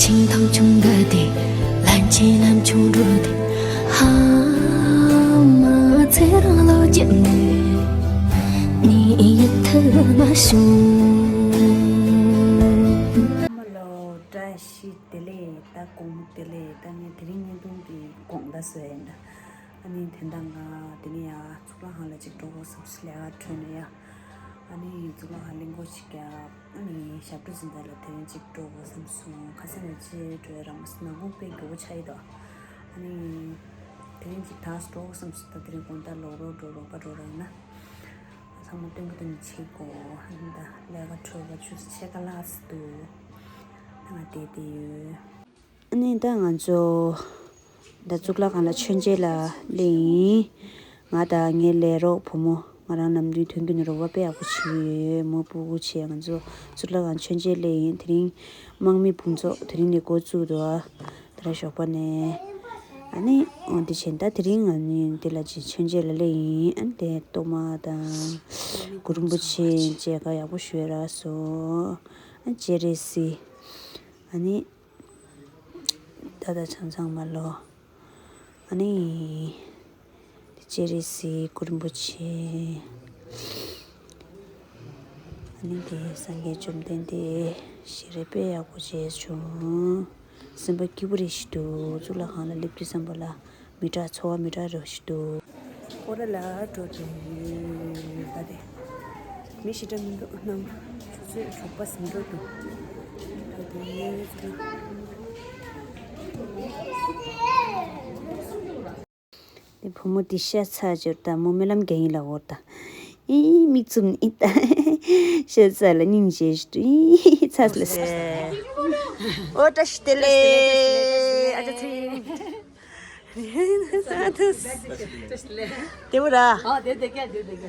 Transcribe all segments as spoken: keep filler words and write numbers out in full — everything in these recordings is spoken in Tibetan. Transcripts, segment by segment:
ཆིང་ཐང་ཆུང་ག་དེ། ལན་ཆེ་ལན་ཆུང་འགྲོ་དེ། ཧ་མ་ཚེ་རང་ལོ་བརྒྱབ་ནས། ནི་ཡི་ཐུ་མ་ཤུ། ཧ་མ་ལོ་བཀྲ་ཤིས་བདེ་ལེགས། ད་དགོང་མོ་བདེ་ལེགས། ད་ངས་དེ་རིང་བརྙན་ཐུང་གི་དགོང་དག་བཟོས་ཡིན་ད། ཨ་ནི་དེ་འདྲ་ང་དེ་ནས་ཡ་གཙུག་ལག་ཁང་ལ་ཅིག་འགྲོ་དགོས་བསམ་སོང་། ལས་ཀ་གྲོལ་ནས་ཡ། ཨ་ནི་གཙུག་ལག་ཁང་གླེང་སྐོར་ཅིག་བརྒྱབ། ཨ་ནི་ཞབས་བྲོ་འཛིན་གྲྭ་ལ་དེ་རིང་ཅིག་འགྲོ་དགོས་བསམ་སོང་། ཁ་སང་ནས་ཅིག་འགྲོ་ཡ་རག་མ་སོང་། ནམ་གུང་དཔེ་མགྱོགས་པོ་ཆགས་ཡི་དོ། ཨ་ནི་དེ་རིང་ཅིག་ད་འགྲོ་དགོས་བསམ་སོང་། ད་དེ་རིང་དགོང་དག་ལོག་རོགས་འགྲོ། རོགས་པ་འགྲོ་རག་ན། ཚང་མ་སྟོན་གི་འདུག་ནི་ཆེ་གོ། ཨ་ནི་ད་ལས་ཀ་གྲོལ་བ་ཆུ་ཚོད་ཕྱེད་ཀ་ལྷག་ཙམ་འདུག། ད་ང་བསྡད་བསྡད་ཡོད། ཨ་ནི་ད་ང་ཚོ་ད་གཙུག་ལག་ཁང་ལ་མཆོད་མཇལ་ལ་སླེབས་ཡིན། ང་དང་ངའི་ལས་རོགས་བུ་མོ། ང་རང་ནམ་རྒྱུན་ཐོན་གྱི་ནི་རོགས་པ་དཔེ་ཡག་པོ་བྱེད་ཡོད། མོ་སྤུ་གུ་བྱས། ང་ཚོ་གཙུག་ལག་ཁང་མཆོད་མཇལ་སླེབས་ཡིན། དེ་རིང་དམག་མི་དཔུང་ཚོགས་དེ་རིང་ནས་འགོ་བཙུགས་འདུག་ཨ། ད་ར་ཞོགས་པ་ནས། ཨ་ནི་འོ་འདི་བྱས། ད་དེ་རིང་ང་ནི་འདི་ལ་ཅིག་མཆོད་མཇལ་ལ་སླེབས་ཡིན། ཨ་ནི་དེ་གཏོར་མ་དང་གུ་རུ་རིན་པོ་ཆེ་མཇལ་ཁ་ཡག་པོ་ཞུ་ཡ་རག་སོང་། ཨ་ནི་སྤྱན་རས་གཟིགས། ཨ་ནི། ད་ད་ཆང་ཆང་མ་ལོ། ཨ་ནི། དེ་སྤྱན་རས་གཟིགས་གུ་རུ་རིན་པོ་ཆེ། ཨ་ནི་དེ་སངས་རྒྱས་བཅོམ་ལྡན་འདས་ཞལ་རས་དཔེ་ཡག་པོ་མཇལ་བྱུང་། སེམས་པ་སྐྱིད་པོ་རེ་ཞིག་འདུག། གཙུག་ལག་ཁང་ལ་སླེབས་དུས་ཙམ་པ་ལ་མི་དྲག་ཚོར་བ་མི་དྲག་རེ་ཞིག་འདུག། སྐོར་ར་ལ་འགྲོ་དུས་ད་དེ་མི་ཞེ་དྲག་མི་འདུག། ནང་ཆུ་ཚོད་དྲུག་པ་ཟིན་འགྲོ་འདུག། ད་དེ་དེ་བུ་མོ་དེ་ཤ་ཚ་འབྱོར་ད། མོ་སྨོན་ལམ་རྒྱག་ཡིན་ལ་འོར་ད། ཨི་མིག་བཙུམ་ནི་ད། ཤ་ཚ་ལ་སྙིང་རྗེ་ཞིག་འདུག། ཨི་ཚ་ལ་ས། ཨོ་བཀྲ་ཤིས་བདེ་ལེགས། ཨ་ཅག་ཚེ་རིང་། ས་ཐུ། དེ་བུ་ར། ཨ་དེ་དེ་ཀ་དེ་དེ་ཀ།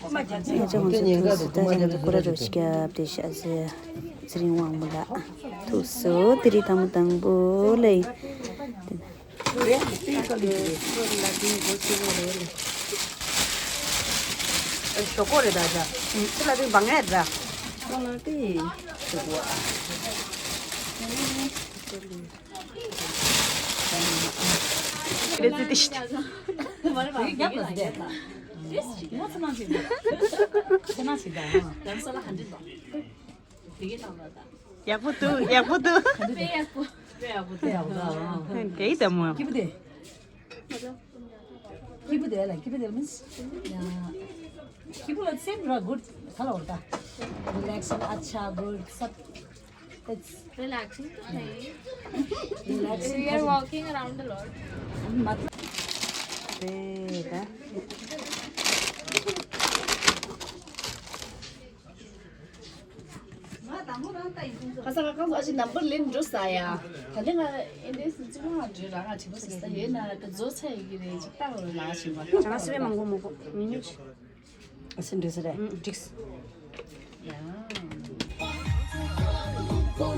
ཨ་ཅག་ང་ཚོ་ཐུགས་སུ་ད་ཅག་ང་ཚོ་སྐོར་ར་འགྲོ་ཤི་ཀྱབ་དེ་ཤ་ཚེ་ཚེ་རིང་དབང་མོ་ལ་ཐུགས་སུ་དེ་རིང་དང་པོ་དང་པོ་ལ་ཡིན། ཞོག་ཁོག་རེད་ད་ཅག། ཁྱེད་ལ་དེ་བང་ངད་ར། ཁོ་ན་དེ་ཞོག་ཁོག་ཨ། རེད་ཙི་ཏི་ཤི། ཡག་པོ་འདུག། ཡག་པོ་འདུག། དེ་ཡིན་ད་མོ། Keep it there, like, keep it there means, yeah. Keep it same, good. Hello, relaxing, अच्छा, good, सब. It's relaxing तो है ही। Relaxing. We are walking around a lot. मतलब ཁ་སང་ང་གང་ཟག་ཅིག་ནམ་བར་ལེན་འགྲོ་ས་ཡ། ད་ལྟ་ང་ཨེ་འདྲའི་སུ་ཅི་མ་འདྲི་ར་ང་དྲི་བ་ཟེར་ས་ཡོད་ན་ད་རྫོགས་ཚར་ཡི་གི་རེད། ཅིག་ལྟ་རོགས་ལ་ཞིག་མ། ཅང་སི་པན་མང་པོ་མང་པོ་མི་ཉུང་ཅིག། ཨ་སི་འདྲི་ས་རེད། ཨུ་འགྲིགས། ཨོ་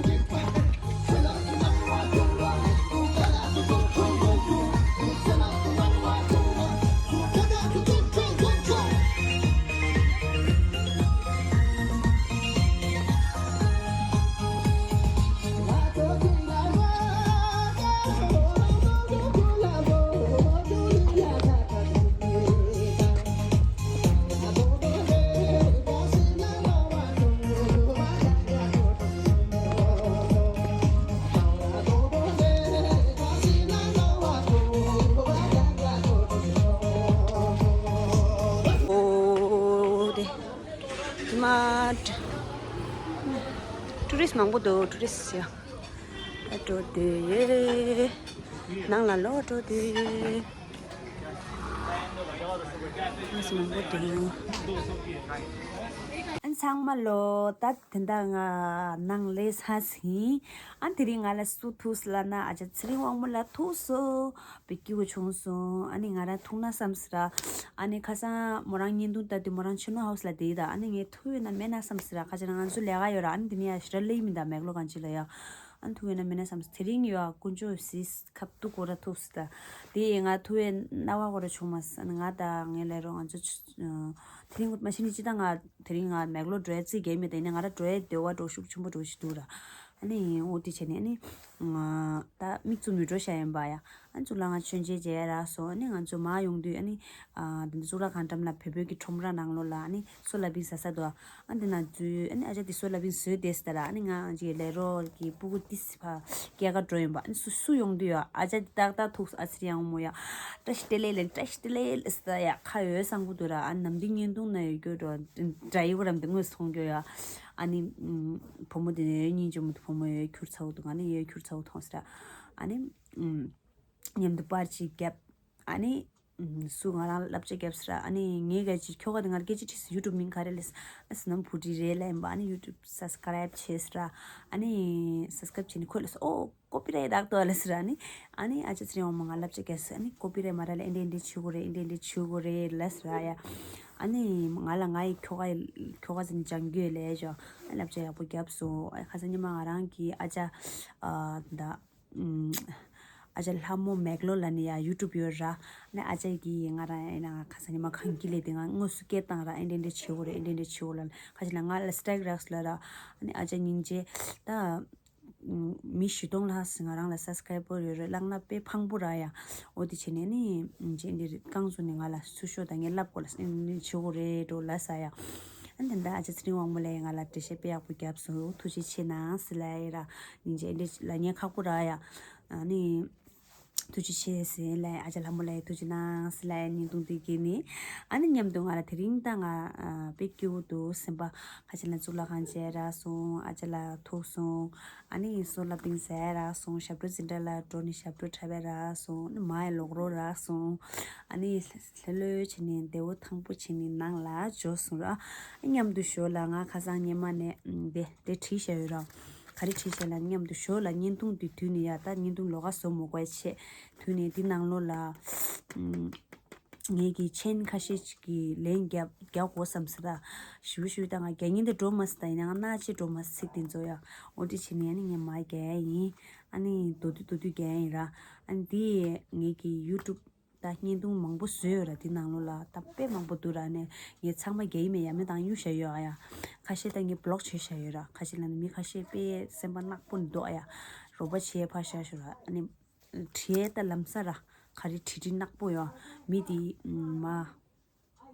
དེ། དེ་མ། ཊུ་རི་སི་མང་པོ་འདུག། ཊུ་རི་སི་ཡ། ཨ་འགྲོ་དུས་ཡོད། ནང་ལ་ལོག་འགྲོ་དུས་ཡོད། ཊུ་རི་སི་མང་པོ་འདུག། ཨན་ཚང་མ་ལོ། ད་དེ་འདྲ་ང་ནང་ལས་ས་ཟིན། ཨན་དེ་རིང་ང་ལ་སུ་ཐུག་སི་ལ་ན་ཨ་ཅག་ཚེ་རིང་དབང་མོ་ལ་ཐུག་སོ། བི་ཀི་བོ་བྱུང་སོང་། ཨ་ནི་ང་རང་ཐུག་ན་བསམ་སི་ར། ཨ་ནི་ཁ་སང་མོ་རང་བརྙན་ཐུང་ལྟ་དུས་མོ་རང་ཆུ་ནོར་ཧའུ་སི་ལ་བསྡད་ཡི་ད། ཨ་ནི་ངས་ཐུག་ཡོད་ན་མེད་ན་བསམ་སི་ར། ཁ་ཅིག་རང་ང་ཚོ་ལས་ཀ་ཡོད་ར། ཨ་ནི་དེ་ནས་ཡ་ཞི་ར་ལེ་ཡི་མི་ད་མེག་ལོ་གང་ཅི་ལ་ཡ། ཨ་ནི་ཐུག་ཡོད་ན་མེད་ན་བསམ་སི། དེ་རིང་ཡོད་ཨ་དཀོན་མཆོག་སི་ཁབ་ཏུ་གོ་ར་ཐུག་སི་ད། དེ་ཡི་ང་ཐུག་ཡོད་ན་བ་གོ་ར་བྱུང་མ་སི། ཨ་ནི་ང་ད་ངའི་ལས་རོགས་ང་ཚོ་ཆུ་དེ་རིང་མ་ཤི་ནི་ཅི་ད་ང་དེ་རིང་ང་མེག་ལོ་འགྲོ་ཡ་རྩིས་རྒྱག་མེད། དེ་ནས་ང་ར་འགྲོ་ཡ་དེ་བ་འགྲོ་ཤུགས་ཆེན་པོ་འགྲོ་ཞིག་འདུག་ར། ཨ་ནི་འོ་དེ་བྱས་ནས་ཨ་ནི་ད་མིག་བཙུམ་ནས་འགྲོ་བཞག་ཡིན་པ་ཡ། ཨ་ནི་གཙུག་ལག་ཁང་མཆོད་མཇལ་མཇལ་རག་སོང་། ཨ་ནི་ང་ཚོ་མར་ཡོང་དུས་ཨ་ནི་ད་ལྟ་གཙུག་ལག་ཁང་འགྲམ་ལ་བོད་བོད་ཀྱི་ཁྲོམ་ར་ནང་ལོགས་ལ་ཨ་ནི་སོ་ལ་བིང་ཟ་ས་འདུག་ཨ་འདི་ན་འཛུལ། ཨ་ནི་ཨ་ཅག་དེ་སོ་ལ་བིང་བཟོས་བསྡད་ཟེར་ར། ཨ་ནི་ང་ཅིག་ལས་རོགས་ཀྱི་སྤུ་གུ་ཏི་སི་ཕ་སྐྱེལ་ག་འགྲོ་ཡིན་པ། ཨ་ནི་སུ་སུ་ཡོང་དུས་ཡ་ཨ་ཅག་དེ་ཏག་ཏག་ཐུག་ཨ་ཙི་ཡང་མོ་ཡ། བཀྲ་ཤིས་བདེ་ལེགས་ལབ། བཀྲ་ཤིས་བདེ་ལེགས་ལབ་ཟེར་ཡ། ཁ་འོད་བཟང་པོ་འདུག་ར། ཨ་ནི་ནམ་དུས་བརྙན་ཐུང་ན་ཡོད་རྒྱུ་འགྲོ་འདྲ་ཡི་གོ་རམ་དེ་དངོས་སུ་མཐོང་རྒྱུ་ཡ། ཨ་ནི་བུ་མོ་དེ་ནས་སྙིང་རྗེ་མོ་དེ་བུ་མོ་ཡོད་ཁྱུར་ཚ་བོ་འདུག་ཨ་ནི་ཡོད་ཁྱུར་ཚ་བོ་མཐོང་ཟེར་ར། ཨ་ནི་མཉམ་དུ་པར་ཅིག་བརྒྱབ། ཨ་ནི་ཨུམ། སུ་ང་རང་ལ་བསླབ་བྱ་བརྒྱབ་ཟེར། ཨ་ནི་ངས་ག་ཅིག་ཁྱོ་ག་དེ་ང་ལ་སྐད་ཆ་དྲིས་སོང་། ཡུ་ཊུབ་མིང་ག་རེ་ལབ་ཟེར། ཨ་སི་ནམ་བུ་ཏི་རེད་ལབ་ཡིན་པ། ཨ་ནི་ཡུ་ཊུབ་སབ་སི་ཀ་རབ་བྱས་ཟེར། ཨ་ནི་སབ་སི་ཀ་རབ་བྱས་ནས་ཁོས་ལབ་སོང་། ཨོ་ཀོ་པི་རའིཊ་རག་འདུག་ལབ་ཟེར། ཨ་ནི་ཨ་ཅག་ཚེ་རིང་དབང་མོ་ང་ལ་བསླབ་བྱ་བརྒྱབ་སོང་། ཨ་ནི་ཀོ་པི་རའིཊ་མ་རག་ལ་ཨེ་འདྲ་ཨེ་འདྲ་བྱེད་དགོས་རེད། ཨེ་འདྲ་ཨེ་འདྲ་བྱེད་དགོས་རེད་ལབ་ཟེར་ཡ། ཨ་ནི་ང་ལ་ང་ཡི་ཁྱོ་ག་ཡི་ཁྱོ་ག་ཚོ་ནས་སྦྱང་རྒྱུ་ལབ་བྱས། ཨ་ནི་བསླབ་བྱ་ཡག་པོ་བརྒྱབ་སོང་། ཨ་ཁ་སང་ཉི་མ་ང་རང་གི་ཨ་ཅག་ཨ་ད། ཨ་ཅག་ལྷ་མོ་མེག་ལོ་ལབ་ནས་ཡ་ཡུ་ཊུབ་ཡོད་ར། ཨ་ནི་ཨ་ཅག་གིས་ང་རང་ཡིན་ན་ཁ་སང་ཉི་མ་ཁང་ཁྱི་ལས་དེ་ང་དངོས་སུ་སྐད་བཏང་ར། ཨེ་འདྲ་འདྲ་བྱེད་དགོས་རེད། ཨེ་འདྲ་འདྲ་བྱེད་དགོས་ལབ། ཁ་ཅིག་ལ་ང་ལ་སི་ཊེག་རག་སོང་ལབ་ར། ཨ་ནི་ཨ་ཅག་སྙིང་རྗེ་ད། མི་བཞི་སྟོང་ལྷག་ཙམ་ང་རང་ལ་སབ་སི་ཀ་རབ་པར་ཡོད་རེད། ལབ་ན་དཔེ་ཕངས་པོ་ར་ཡ། འོ་དེ་བྱས་ནས་ནི་རྗེས་འདིར་རྐང་བཙུགས་ནས་ང་ལ་སུ་ཤོག་དང་ངས་ལབ་དགོས་ལ་ཨེ་འདྲ་བྱེད་དགོས་རེད་འགྲོ་ལབ་ཟེར་ཡ། ཨ་ནི་ད་ལྟ་ཨ་ཅག་ཚེ་རིང་དབང་མོ་ལགས་ང་ལ་འགྲེལ་བཤད་དཔེ་ཡག་པོ་བརྒྱབ་སོང་། ཐུགས་རྗེ་ཆེ་གནང་ཟེར་ལབ་ཡ་ར། སྙིང་རྗེ། ཨེ་འདྲ་ལབ་མཁན་ཁག་པོ་ར་ཡ། ཨ་ནི། ཐུགས་རྗེ་ཆེ་ཟེར་ལབ། ཨ་ཅག་ལྷ་མོ་ལགས་ཐུགས་རྗེ་གནང་ཟེར་ལབ། བརྙན་ཐུང་འདི་གིས་ནི། ཨ་ནི་མཉམ་དུ་ང་ལ་དེ་རིང་ད་ང་ཨ་དཔེ་སྐྱིད་པོ་འདུག་སེམས་པ། ཁ་ཅིག་ལ་གཙུག་ལག་ཁང་མཇལ་རག་སོང་། ཨ་ཅག་ལ་ཐུག་སོང་། ཨ་ནི་སོ་ལ་བིང་ཟ་རག་སོང་། ཞབས་བྲོ་འཛིན་གྲྭ་ལ་འགྲོ་ནི་ཞབས་བྲོ་འཁྲབ་པ་རག་སོང་། ཨ་ནི་མ་ཡི་ལོག་རོགས་རག་སོང་། ཨ་ནི་ལྷོད་ལྷོད་བྱས་ནས་བདེ་པོ་ཐང་པོ་བྱས་ནས་ནང་ལ་འབྱོར་སོང་ར། ཨ་མཉམ་དུ་ཞོར་ལ་ང་ཁ་སང་སྔོན་མ་ནས་ཨ་དེ་དེ་བྲིས་བཞག་ཡོད་ར། ག་རེ་བྲིས་བཞག་ལབ་ན་མཉམ་དུ་ཞོར་ལ་བརྙན་ཐུང་འདི་བསྡུས་ནས་ཡ། ད་བརྙན་ཐུང་ལོགས་ཀ་བཟོ་མི་དགོས་ཆེད་བསྡུས་ནས་འདི་ནང་ལོགས་ལ་ཨམ། ངེད་ཀྱི་མཆན་ཁ་ཤས་ཅིག་གི་ལན་རྒྱབ་རྒྱག་དགོས་བསམ་སོང་ད། ཞེ་པོ་ཞེ་པོ་ད་ང་རྒྱག་སྙིང་འདོད་འགྲོ་མ་སོང་། ད་ཡིན་ན་ང་སྣ་ཆེ་འགྲོ་མ་སོང་ཚིག་འདི་ཚོ་ཡ། འོ་དེ་བྱས་ནས་ཨ་ནི་ངས་མར་རྒྱག་ཡ་ཡིན། ཨ་ནི་མདོར་བསྡུས་མདོར་བསྡུས་རྒྱག་ཡ་ཡིན་ར། ཨ་ནི་འདི་ངེད་ཀྱི་ཡུ་ཊུབ་ད་བརྙན་ཐུང་མང་པོ་བཟོས་ཡོད་ར། དེ་ནང་ལོགས་ལ་ད་དཔེ་མང་པོ་འདུག་ར། ཨ་ནི་ངས་ཚང་མ་རྒྱག་གི་མེད། ཡ་མེད་བཏང་གཡུག་བཞག་ཡོད་ཨ་ཡ། ཁ་ཤས་ད་ངས་བི་ལོག་བྱས་བཞག་ཡོད་ར། ཁ་ཤས་ལ་ནི་མི་ཁ་ཤས་དཔེ་སེམས་པ་ནག་པོ་འདུག་ཨ་ཡ། རོགས་པ་བྱས་ཕར་བཞག་ཤོག་ར། ཨ་ནི་བྲིས་ད་ལམ་སང་ར་ག་རེ་བྲིས་བྲིས་ནག་པོ་ཡོད། མི་དེ་མ་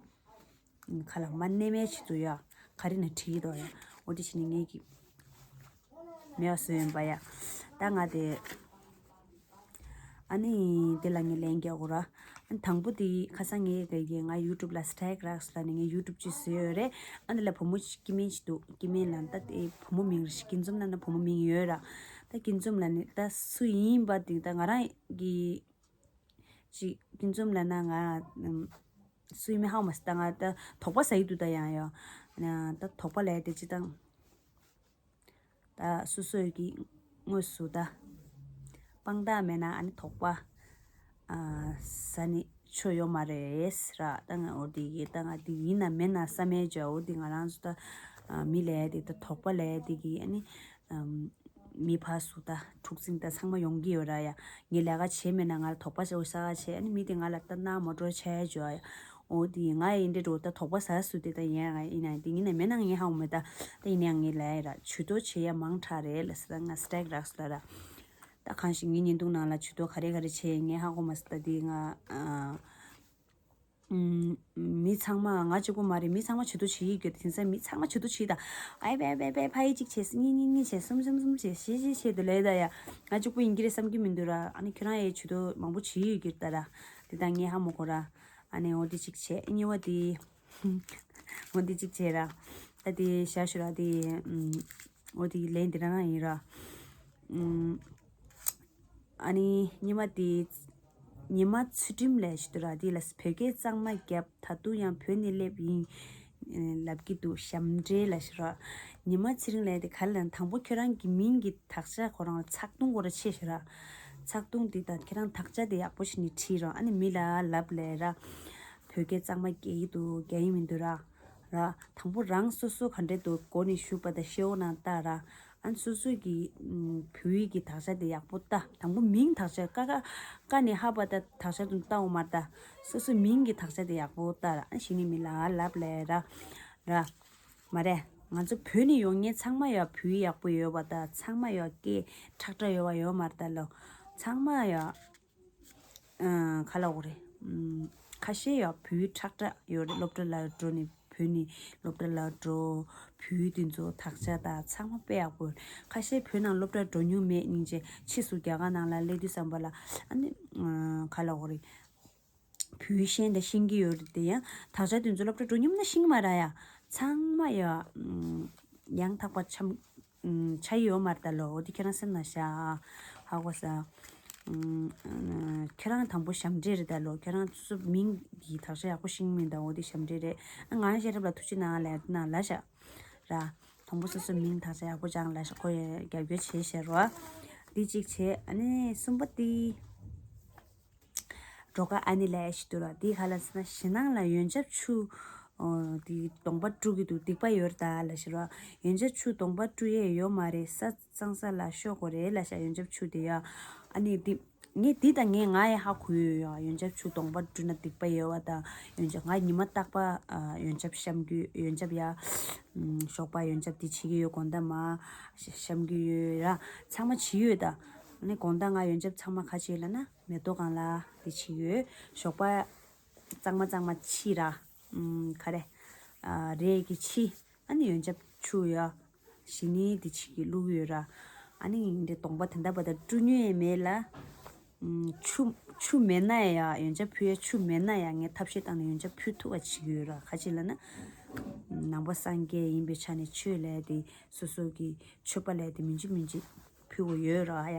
ཁ་ལ་མ་གནས་མལ་བྱེད་དུ་ཡ། ག་རེ་ན་བྲིས་འདུག་ཡ། འོ་དེ་བྱས་ནས་ངས་ཀྱི་མེད་པ་བཟོས་ཡིན་པ་ཡ། ད་ང་དེ་ཨ་ནི་དེ་ལ་ངས་ལན་རྒྱག་དགོས་ར། ཨ་ནི་དང་པོ་དེ་ཁ་སང་ངས་ག་གི་ང་ཡུ་ཊུབ་ལ་སི་ཊེག་རག་སོང་ལབ་ནས་ངས་ཡུ་ཊུབ་ཅིག་བཟོས་ཡོད་རེད། ཨ་ནི་ལ་བུ་མོ་ཅིག་སྐྱེ་དམན་ཅིག་འདུག་སྐྱེ་དམན་ལབ་ན་ད་དེ་བུ་མོ་མིང་རེད། སྐྱིད་འཛོམས་ལབ་ན་བུ་མོ་མིང་ཡོད་ར། ད་སྐྱིད་འཛོམས་ལབ་ནས་ད་སུ་ཡིན་པ་དེ་ད་ང་རང་གི་ཅིག་སྐྱིད་འཛོམས་ལབ་ན་ང་ཨམ་སུ་ཡིན་མིན་ཧ་གོ་མ་སོང་། ད་ང་ད་དོགས་པ་ཟ་ཡི་འདུག་ད་ཡང་ཡང་ད་དོགས་པ་ལབ་ཡ་དེ་སྤྱིར་བཏང་ད་སོ་སོ་གི་དངོས་སུ་ད་དཔང་རྟགས་མེད་ན་ཨ་ནི་དོགས་པ་ཨ་ཟ་ནི་ཆོ་ཡོད་མ་རེད་ར། ད་ང་འོ་དེ་གི་ད་ང་དེ་ཡིན་ན་མིན་ན་བསམ་ཡས་བྱ། འོ་དེ་ང་རང་ཚོ་ད་ཨ་མི་ལབ་ཡ་དེ་ད་དོགས་པ་ལབ་ཡ་དེ་གི་ཨ་ནི་ཨམ། མི་ཕར་ཚུར་ད་འཁྲུག་འཛིང་ད་ཚང་མ་ཡོང་གི་ཡོད་ར་ཡ། ངས་ལས་ཀ་བྱས་མེད་ན་ང་ལ་དོགས་པ་བྱས། འོ་ས་ག་བྱས། ཨ་ནི་མི་དེ་ང་ལ་ལྟ་ན་མ་འགྲོ་བྱས་འཇོག་ཡ། འོ་དེ་ང་ཡིན་འདྲ་འགྲོ་ད་དོགས་པ་ཟ་སུ་དེ་ད་ཡིན་ཡ། ང་ཡིན་ན་དེ་ཡིན་ན་མེད་ན་ངས་ཧ་གོ་མེད་ད། ད་ཡིན་ཡང་ངས་ལབ་ཡ་ར། ཇུས་གཏོགས་བྱེད་ཡ་མང་དྲགས་རེད་ལ་ཟེར། ད་ང་སི་ཊེག་རག་སོང་ལ་ར། ད་གང་ཞིག་ངའི་བརྙན་ཐུང་ནང་ལ་ཇུས་གཏོགས་ག་རེ་ག་རེ་བྱས་ངས་ཧ་གོ་མ་སོང་། ད་དེ་ང་ཨ། ཨུམ། མི་ཚང་མ་ང་གཅིག་པོ་མ་རེད། མི་ཚང་མ་ཇུས་གཏོགས་བྱེད་ཀྱི་ཡོད། དེང་སང་མི་ཚང་མ་ཇུས་གཏོགས་བྱེད་ད། ཨའི་བེ་བེ་བེ་ཕ་ཡི་གཅིག་བྱས། གཉིས་གཉིས་གཉིས་བྱས། གསུམ་གསུམ་གསུམ་བྱས། བཞི་བཞི་བྱས་དུ་ལས་ད་ཡ། ང་གཅིག་པོ་ཡིན་གྱི་རེད་བསམ་གྱི་མི་འདུག་ར། ཨ་ནི་ཁྱོད་རང་ཡས་ཇུས་གཏོགས་མང་པོ་བྱེད་ཀྱི་ཡོད་ཀྱི་རེད་ད་ར། དེ་ད་ངས་ཧ་མ་གོ་ར། ཨ་ནི་འོ་དེ་གཅིག་བྱས། གཉིས་པ་དེ། འོ་དེ་གཅིག་བྱས་ར། ད་དེ་བཞག་ཞུ་ར་དེ། ཨུམ། འོ་དེ་ལན་དེ་རང་རང་ཡིན་ར། ཨུམ། ཨ་ནི་ཉི་མ་དེ། ཉི་མ་ཚུལ་ཁྲིམས་ལབ་ཞིག་འདུག་ར། དེ་ལ་བོད་སྐད་གཙང་མ་བརྒྱབ། ད་དུང་ཡང་བོད་ནས་སླེབས་ཡིན་ལབ་ཀྱི་འདུག་ཞབས་འདྲེན་ལབ་ཞིག་ར། ཉི་མ་ཚེ་རིང་ལབ་དེ་ག་ལ་དང་པོ་ཁྱོད་རང་གི་མིང་གི་དག་ཆ་ཁོ་རང་ལ་ཚགས་ཐུང་ཁོ་ར་ཆེ་ཞིག་ར། ཚགས་ཐུང་དེ་དང་ཁྱེད་རང་དག་ཆ་དེ་ཡག་པོ་ཞིག་ནས་བྲིས་རོགས། ཨ་ནི་མི་ལ་ལབ་ལས་ར། བོད་སྐད་གཙང་མ་རྒྱག་གི་འདུག་རྒྱག་གི་མི་འདུག་ར། ར། དང་པོ་རང་སོ་སོ་ག་འདྲས་འདུག་སྒོ་ནས་བཞུགས་པ་དང་ཤེའུ་ནང་ལྟ་ར། ཨ་ནི་སོ་སོ་གི་ཨུམ། བོད་ཡིག་གི་དག་ཆ་དེ་ཡག་པོ་ལྟ། དང་པོ་མིང་དག་ཆ་ཀ་ཀ་ཀ་ནས་ཧ་པ་ད་དག་ཆ་དུ་ལྟ་འོ་མ་ལྟ། སོ་སོ་མིང་གི་དག་ཆ་དེ་ཡག་པོ་ལྟ་ར། ཨ་ནི་གཞི་ནས་མི་ལ་ལབ་ལས་ར། ར། མ་རེད། ང་ཚོ་བོད་ནས་ཡོང་མཁན་ཚང་མ་ཡང་བོད་ཡག་པོ་ཡོད་པ་དང་། ཚང་མ་ཡང་སྐད་ཁྲག་ཁྲག་ཡོད་པ་ཡོད་མ་རེད་ད་ལོ། ཚང་མ་ཡང་ཨ་ག་ལབ་དགོས་རེད། ཨམ། ཁ་ཤས་ཡང་བོད་ཁྲག་ཁྲག་ཡོད་རེད། སློབ་གྲྭ་ལ་འགྲོ་ནས་བོད་ནས་སློབ་གྲྭ་ལ་འགྲོ། བོད་དེ་ཚོ་དག་ཆ་དང་ཚང་མ་དཔེ་ཡག་པོ་རེད། ཁ་ཤས་བོད་ནང་སློབ་གྲྭ་འགྲོ་མྱོང་མེད་སྙིང་རྗེ། ཕྱིས་སུ་རྒྱ་གར་ནང་ལ་སླེབས་དུས་ཙམ་པ་ལ་ཨ་ནི་ཨ་ག་ལབ་དགོས་རེད། བོད་ཤེས་དང་ཤེས་ཀྱི་ཡོད་རེད་དེ། ཡང་དག་ཆ་དེ་ཚོ་སློབ་གྲྭ་འགྲོ་མྱོང་ན་ཤེས་ཀྱི་མ་རེད་ཡ། ཚང་མ་ཡ། ཨམ། ཡང་དག་པ་འཆམ། ཨམ། ཆ་ཡི་ཡོད་མ་རེད་ད་ལོ། འོ་དེ་ཁྱེད་རང་སེམས་ནང་བཞག་ཧ་གོ་ས། ཨམ། ཁྱེད་རང་དང་པོ་ཞབས་འདྲེན་རེད་ད་ལོ། ཁྱེད་རང་སོ་སོ་མིང་གི་དག་ཆ་ཡག་པོ་ཤེས་ཀྱི་མིན་ད། འོ་དེ་ཞབས་འདྲེན་རེད། ཨ་ང་ཤེས་རབ་ལ་ཐུགས་རྗེ་གནང་ལབ་ན་ལབ་ཤག་ར། དང་པོ་སོ་སོ་མིང་དག་ཆ་ཡག་པོ་སྦྱང་ལབ་ཤག་ཁོ་ཡ་རྒྱབ་སྐྱོར་བྱས་ཤག་རོ། འདི་གཅིག་བྱས། ཨ་ནི་གསུམ་པ་དེ། འགྲོ་ཁ་ཨ་ནི་ལས་ཞིག་འདུག་ར། དེ་ག་ལ་ཟེར་ན་ཞེད་སྣང་ལ་ཡོན་ཆབ་ཆུ། ཨོ། དེ་གདོང་པ་བཀྲུ་གི་འདུག་སྡིག་པ་ཡོད་རེད་ད་ལབ་ཤག་ར། ཡོན་ཆབ་ཆུ་གདོང་པ་བཀྲུ་ཡས་ཡོད་མ་རེད། ས་གཙང་ས་ལ་ཤོག་དགོས་རེད་ལབ་ཤག་ཡོན་ཆབ་ཆུ་དེ་ཡ། ཨ་ནི་དེ། ངས་འདི་དང་ངས་ང་ཡ་ཧ་གོ་ཡོད་ཡ། ཡོན་ཆབ་ཆུ་གདོང་པ་བཀྲུ་ན་སྡིག་པ་ཡོད་པ་དང་། ཡོན་ཆབ་ང་ཉི་མ་རྟག་པ་ཨ་ཡོན་ཆབ་བཤམས་རྒྱུ། ཡོན་ཆབ་ཡ། ཨམ། ཞོགས་པ་ཡོན་ཆབ་དེ་བྱེད་ཀྱི་ཡོད། དགོང་དག་མ་བཤམས་ཀྱི་ཡོད་ར། ཚང་མ་བྱེད་ཡོད་ད། ཨ་ནི་དགོང་དག་ང་ཡོན་ཆབ་ཚང་མ་ག་བྱེད་ལབ་ན། མེ་ཏོག་སྒང་ལ་དེ་བྱེད་ཡོད། ཞོགས་པ་གཙང་མ་གཙང་མ་ཕྱིས་ར། ཨམ། ག་རེ། ཨ། རས་ཀྱི་ཕྱིས། ཨ་ནི་ཡོན་ཆབ་ཆུ་ཡ། ཞི་ནི་དེ་བྱེད་ཀྱི་བླུགས་ཡོད་ར། ཨ་ནི་ཡིན་དེ་གདོང་པ་དེ་འདྲ་བ་དང་བཀྲུ་མྱོང་ཡས་མེད་ལ། ཨམ། ཆུ་ཆུ་མེད་ན་ཡ། ཡོན་ཆབ་ཕུལ་ཡ་ཆུ་མེད་ན་ཡ། ངས་ཐབས་ཤེས་བཏང་ནས་ཡོན་ཆབ་ཕུལ་ཐུབ་པ་བྱེད་ཀྱི་ཡོད་ར། ག་ཅི་ལབ་ན། ནང་པ་སངས་རྒྱས་ཡིན་པའི་ཆ་ནས་ཆོས་ལས་དེ་སོ་སོ་གི་མཆོད་པ་ལས་དེ་མི་འཇིགས་མི་འཇིགས། ཕུལ་དགོས་ཡོད་ར་ཡ།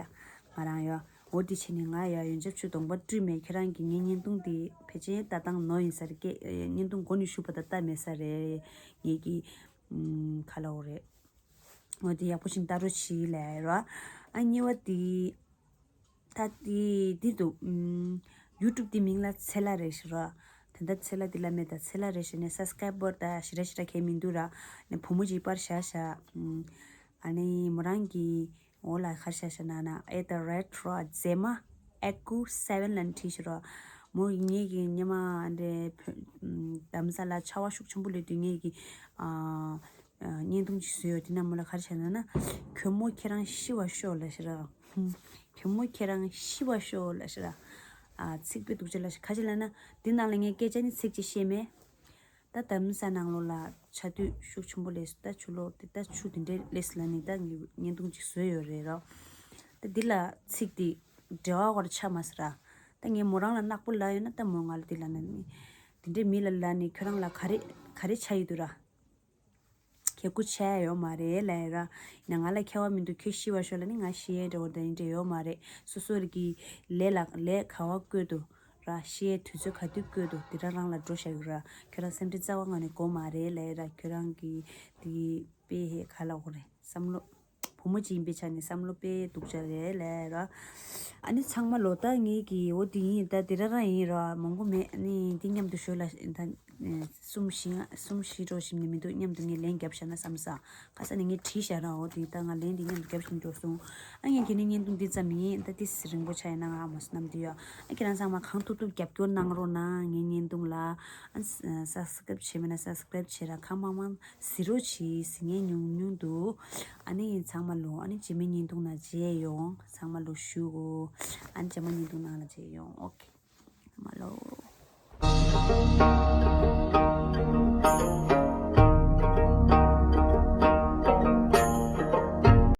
ང་རང་ཡ། འོ་དེ་བྱས་ནས་ང་ཡ་ཡོན་ཆབ་ཆུ་གདོང་པ་བཀྲུས་མེད། ཁྱེད་རང་གིས་ངའི་བརྙན་ཐུང་དེ་ཕལ་ཆེར་ལྟ་སྟངས་ནོར་ཡིན་ས་རེད། སྐད་བརྙན་ཐུང་མགོ་ནས་མཇུག་བར་དུ་ལྟ་མེད་ས་རེད། ངེད་ཀྱི་ཨམ། ག་ལབ་དགོས་རེད། འོ་དེ་ཡག་པོ་ཞིག་ལྟ་རོགས་བྱེད་ལབ་ར། ཨ་གཉིས་པ་དེ། ད་དེ་དེ་འདུག་ཨམ། ཡུ་ཊུབ་དེ་མིང་ལ་ཚེ་ལྷ་རེད་ཤག་ར། དེ་འདྲ་ཚེ་ལྷ་དེ་ལ་མེད་ད། ཚེ་ལྷ་རེད་ཤག་ནས་སབ་སི་ཀ་རའི་བར་ད་ཞེ་དྲག་ཞེ་དྲག་གང་མི་འདུག་ར། ནས་བུ་མོ་ཅིག་པར་བཞག་ཤག་ཨམ། ཨ་ནི་མོ་རང་གི་འོག་ལ་ག་རེ་བཞག་ཤག་ན་ན། at the red rose མཛེས་མ་ཨེ་ཀུ་སེ་བེན་ལབ་ནས་བྲིས་ཤག་ར། མོ་ངེད་ཀྱི་སྔོན་མ་འདྲ་བོད་ཨམ། རྡ་རམ་ས་ལ་ཆར་པ་ཤུགས་ཆེན་པོ་སླེབས་དུས་ངེད་ཀྱི་ཨ། ཨ། བརྙན་ཐུང་ཅིག་བཟོས་ཡོད། དེ་ནང་མོ་ལ་ག་རེ་བྱས་ན་ན། གྱོ་མོ་ཁྱེད་རང་ཤི་བར་ཤོག་ལབ་ཤག་ར། ཧུམ། གྱོ་མོ་ཁྱེད་རང་ཤི་བར་ཤོག་ལབ་ཤག་ར། ཨ། ཚིག་དཔེ་སྡུག་ཅག་ལབ་ཤག་ག་ཅི་ལབ་ན། འདི་ནང་ལ་ངས་སྐད་ཆ་ནི་ཚིག་ཅིག་བཤད་མེད། ད་རྡ་རམ་ས་ནང་ལོགས་ལ་ཆར་དུས་ཤུགས་ཆེན་པོ་སླེབས་སོང་། ད་ཆུ་ལོག་དེ་ད་ཆུ་དེ་འདྲ་སླེབས་སོང་ལབ་ནི་ད་ངས་བརྙན་ཐུང་ཅིག་བཟོས་ཡོད་རེད་ར། ད་འདི་ལ་ཚིག་དེ་འབྲེལ་བ་བར་ཆགས་མ་སོང་ར། ད་ངས་མོ་རང་ལ་ནག་པོ་ལབ་ཡོད་ན་ད་མོ་ང་ལ་དེ་ལབ་ན་ནི། དེ་འདྲའི་མི་ལ་ལབ་ནི་ཁྱོད་རང་ལ་ག་རེ་ག་རེ་ཆགས་ཡོད་འདུག་ར། ཁྱེད་སྐུ་ཆད་ཡོད་མ་རེད་ལབ་ཡ་ར། ཡིན་ན་ང་ལ་ཁྱད་པར་མི་འདུག་ཁྱོད་ཤི་བར་ཤོག་ལབ་ནི་ང་ཤི་ཡའི་འདྲ་བོ་དེ་འདྲ་ཡོད་མ་རེད། སོ་སོ་གི་ལས་ལ་ལས་ག་བ་བསྐོས་འདུག་ར། ཤི་ཡའི་དུས་ཚོད་ག་དུས་བསྐོས་འདུག་དེ་རང་རང་ལ་འགྲོ་བཞག་ཡོད་ར། ཁྱོད་རང་སེམས་ཁྲལ་རྩ་བ་ངང་ནས་དགོས་མ་རེད་ལབ་ཡ་ར། ཁྱོད་རང་གི་དེ་དཔེ་ཧེ་ག་ལབ་དགོས་རེད། བསམ་བློ། བུ་མོ་གཅིག་ཡིན་པའི་ཆ་ནས་བསམ་བློ་དཔེ་སྡུག་ཅག་རེད་ལབ་ཡ་ར། ཨ་ནི་ཚང་མ་ལོ་ད་ངེད་ཀྱི་འོ་དེ་ཡིན། ད་དེ་རང་རང་ཡིན་ར། མང་པོ་མེད། ཨ་ནི་འདི་མཉམ་དུ་ཞུ་ལ་ད། གསུམ་བཞི་ལྔ། གསུམ་བཞི་འགྲོ་ཞིག་ནི་མི་འདུག་མཉམ་དུ་ངས་ལན་བརྒྱབ་བཞག་ན་བསམ་སོང་། ཁ་སང་ནས་ངས་བྲིས་བཞག་ར། འོ་དེ་ད་ང་ལན་འདི་མཉམ་དུ་བརྒྱབ་བཞིན་འགྲོ་སོང་། ཨ་ངས་དེ་ནས་བརྙན་ཐུང་འདི་ཙམ་ཡིན། ད་ཏིས་རིང་པོ་ཆགས་ཡིན་ན་ང་མ་སོང་ནམ་དུ་ཡོད། ཨ་ཁྱེད་རང་ཚང་མ་གང་ཐུབ་ཐུབ་རྒྱབ་སྐྱོར་གནང་རོགས་གནང་། ངའི་བརྙན་ཐུང་ལ་ཨ་ས་སི་ཀ་རབ་བྱས་མེད་ན་ས་སི་ཀ་རབ་བྱས་ར། གང་མང་མང་གཟིགས་རོགས་གྱིས། གཟིགས་མཁན་ཉུང་ཉུང་འདུག་ཨ་ནི་ཚང་མ་ལོ། ཨ་ནི་རྗེས་མའི་བརྙན་ཐུང་ནང་མཇལ་ཡོང་། ཚང་མ་ལོ་ཞུ་གོ་ཨ་ནི་རྗེས་མའི་བརྙན་ཐུང་ནང་ལ་མཇལ་ཡོང་། ཨོ་ཁེ། ཚང་མ་ལོ།